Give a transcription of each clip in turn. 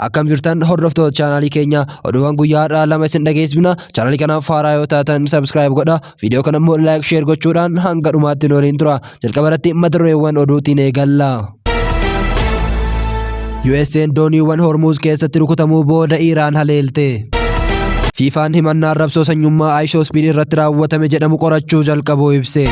Akkam jirtan hordoftoota chaanaalii keenya, oduuwwan guyyaa har'aa lama isin dhageessifna. Chaanaalii kanaaf haaraa yoo taatan subscribe godha. Viidiyoo kana immoo like, share gochuudhaan hanga dhumaatti nu waliin tura. Jalqaba irratti mata dureewwan oduutiin eegalla. USA'n dooniiwwan Hormuuz keessatti rukutamuu booda Iraan haleelte. FIFA'n himannaa arrabsoo sanyummaa IShowSpeed irratti raawwatame jedhamu qorachuu jalqabuu ibse.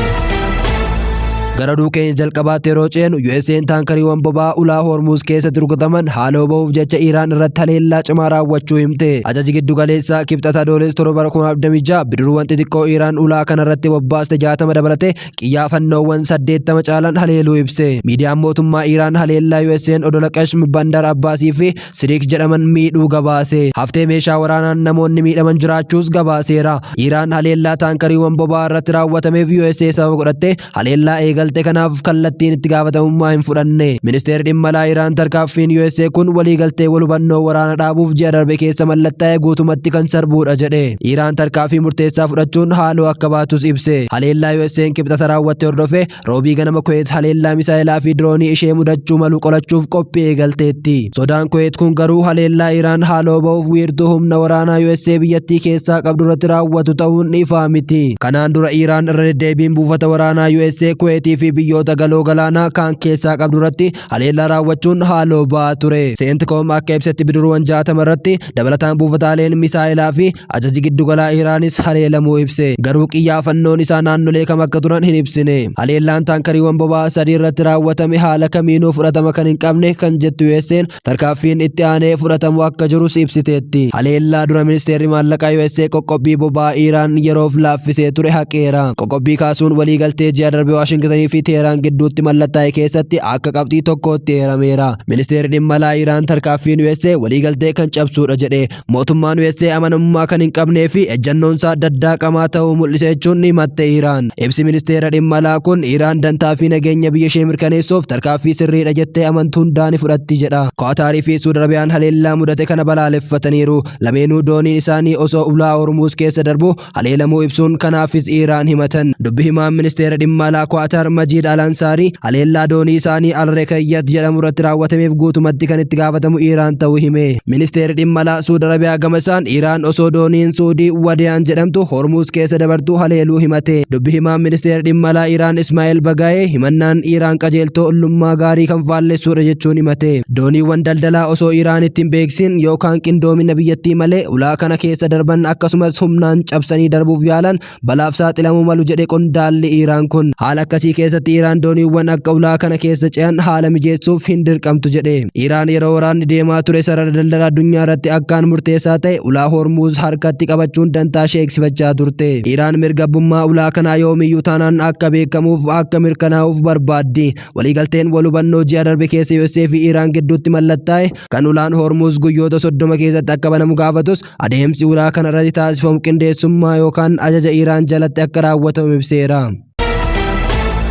Gara oduu keenya jalqabaatti yeroo ceenu, USA'n taankariiwwan boba'aa ulaa Hormuuz keessatti rukutaman haaloo ba'uuf jecha Iraan irratti haleellaa cimaa raawwachuu himte. Ajaji giddu galeessaa Kibxata Adoolessa 7 bara 2026 bidiruuwwan xixiqqoo Iraan ulaa kanarratti bobbaaste 60 dabalatee qiyyaafannoowwan 80 caalan haleeluu ibse. Miidiyaan mootummaa Iraan haleellaa USA'n odola Qashm, Bandar Abbaasii fi Sirik jedhaman miidhuu gabaase. Haftee meeshaa waraanaan namoonni miidhaman jiraachuus gabaaseera. Iraan haleellaa taankariiwwan boba'aa irratti raawwatameef USA sababa godhattee haleellaa eegalte kanaaf kallattiin itti gaafatamummaa hin fudhanne. Ministeerri dhimma alaa Iraan tarkaanfiin USA kun waliigaltee wal hubannoo waraana dhaabuuf ji'a darbe keessa mallattaa'e guutumatti kan sarbuudha jedhe. Iraan tarkaanfii murteessaa fudhachuun haaloo akka baatus ibse. Haleellaa USA'n Kibxata raawwatte hordofee Roobii ganama Kuweet haleellaa misaa'elaa fi diroonii ishee mudachuu malu qolachuuf qophii eegalteetti. Sodaan Kuweet kun garuu haleellaa Iraan haaloo ba'uuf wiirtuu humna waraanaa USA biyyattii keessaa qabdu irratti raawwatu ta'uun ifaa miti. Kanaan dura Iraan irra deddeebiin buufata waraanaa USA Kuweetii fi biyyoota galoo galaanaa kaan keessaa qabdu irratti haleellaa raawwachuun haaloo ba'aa ture. CENTCOM akka ibsetti bidiruuwwan 60 irratti dabalataan buufataaleen misaa'elaa fi ajaji giddugalaa Iraanis haleelamuu ibse. Garuu qiyyaafannoon isaa naannolee kam akka turan hin ibsine. Haleellaan taankariiwwan boba'aa sadii irratti raawwatame haala kamiinuu fudhatama kan hin qabne kan jettu USA'n tarkaanfiin itti aanee fudhatamu akka jirus ibsiteetti. Haleellaa dura ministeerri maallaqaa USA qoqqobbii boba'aa Iraan yeroof laaffisee ture haqeera. Qoqqobbii kaasuun waliigaltee ji'a darbe Waashingtanii fi Teheraan gidduutti mallattaa'e keessatti akka qabxii tokkootti eerameera. Ministeerri dhimma alaa Iraan tarkaanfiin USA waliigaltee kan cabsuudha jedhe. Mootummaan USA amanamummaa kan hin qabnee fi ejjannoonsaa daddaaqamaa ta'uu mul'ise jechuun himatte Iraan. Ibsi ministeera dhimma alaa kun Iraan dantaa fi nageenya biyya ishee mirkaneessuuf tarkaanfii sirriidha jettee amantu hundaa ni fudhatti jedha. Qaataarii fi Suud Arabiyaan haleellaa mudate kana balaaleffataniiru. Lameenuu dooniin isaanii osoo ulaa Hormuuz keessa darbu haleelamuu ibsuun kanaafis Iraan himatan. Dubbi himaan ministeera dhimma alaa Kwaatar Majiid Al Ansaarii haleellaa doonii isaanii Al Rekayyat jedhamu irratti raawwatameef guutumatti kan itti gaafatamu Iraan ta'uu hime. Ministeerri dhimma alaa Suud Arabiyaa gama isaan Iraan osoo dooniin Suudii Wadiyaan jedhamtu Hormuuz keessa dabartuu haleeluu himate. Dubbi himaan ministeera dhimma alaa Iraan Ismaa'eel Bagaayee himannaan Iraan qajeeltoo ollummaa gaarii kan faallessuudha jechuun himate. Dooniiwwan daldalaa osoo Iraanitti hin beeksisin yookaan qindoomina biyyattii malee ulaa kana keessa darban akkasumas humnaan cabsanii darbuuf yaalan balaaf saaxilamuu malu jedhe qondaalli Iraan kun. Haala akkasii keessatti Iraan dooniiwwan akka ulaa kana keessa ce'an haala mijeessuuf hin dirqamtu jedhe. Iraan yeroo waraanni deemaa ture sarara daldala addunyaa irratti akkaan murteessaa ta'e ulaa Hormuuz harkatti qabachuun dantaa ishee eegsifachaa turte. Iraan mirga abbummaa ulaa kanaa yoomiyyuu taanaan akka beekamuuf akka mirkanaa'uuf barbaaddi. Waliigalteen wal hubannoo ji'a darbe keessa USA fi Iraan gidduutti mallattaa'e kan ulaan Hormuuz guyyoota 30 keessatti akka banamu gaafatus adeemsi ulaa kana irratti taasifamu qindeessummaa yookaan ajaja Iraan jalatti akka raawwatamu ibseera.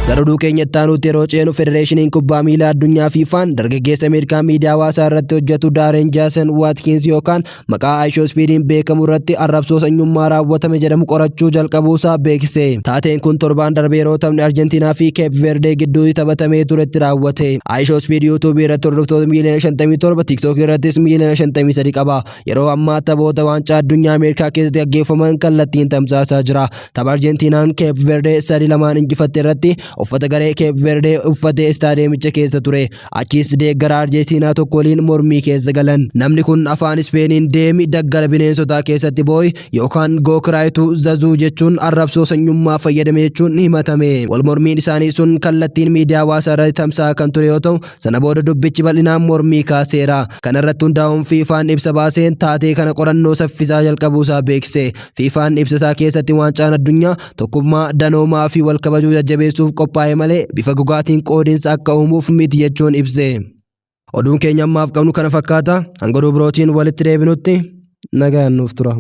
Gara oduu keenya itti aanutti yeroo ceenu, Federeeshiniin Kubbaa Miilaa Addunyaa FIFA'n dargaggeessa Ameerikaa miidiyaa hawaasaa irratti hojjetu Daareen Jaasen Waatkiins yookaan maqaa IShowSpeediin beekamu irratti arrabsoo sanyummaa raawwatame jedhamu qorachuu jalqabuusaa beeksise. Taateen kun torbaan darbe yeroo taphni Arjentiinaa fi Keep Verdee gidduutti taphatamee turetti raawwate. IShowSpeed YouTube irratti hordoftoota miiliyoona 57, TikTok irrattis miiliyoona 53 qaba. Yeroo ammaa taphoota waancaa addunyaa Ameerikaa keessatti gaggeeffaman kallattiin tamsaasaa jira. Tapha Arjentiinaan Keep Verdee 3-2 injifatte irratti uffata garee Keep Verdee uffatee istaadiyeemicha keessa ture. Achiis deeggaraa Arjentiinaa tokko waliin mormii keessa galan. Namni kun afaan Ispeeniin deemi daggala bineensotaa keessatti boo'i yookaan go cry to the zoo jechuun arrabsoo sanyummaa fayyadame jechuun himatame. Wal mormiin isaanii sun kallattiin miidiyaa hawaasaa irratti tamsa'aa kan ture yoo ta'u, sana booda dubbichi bal'inaan mormii kaaseera. Kana irratti hundaa'uun FIFA'n ibsa baaseen taatee kana qorannoo saffisaa jalqabuusaa beeksise. FIFA'n ibsa isaa keessatti waancaan addunyaa tokkummaa, danoomaa fi wal kabajuu jajjabeessuuf qophaa'e malee bifa gogaatiin qoodinsa akka uumuuf miti jechuun ibse. Oduun keenya ammaaf qabnu kana fakkaata. Hanga oduu birootiin walitti deebinutti nagaan nuuf tura.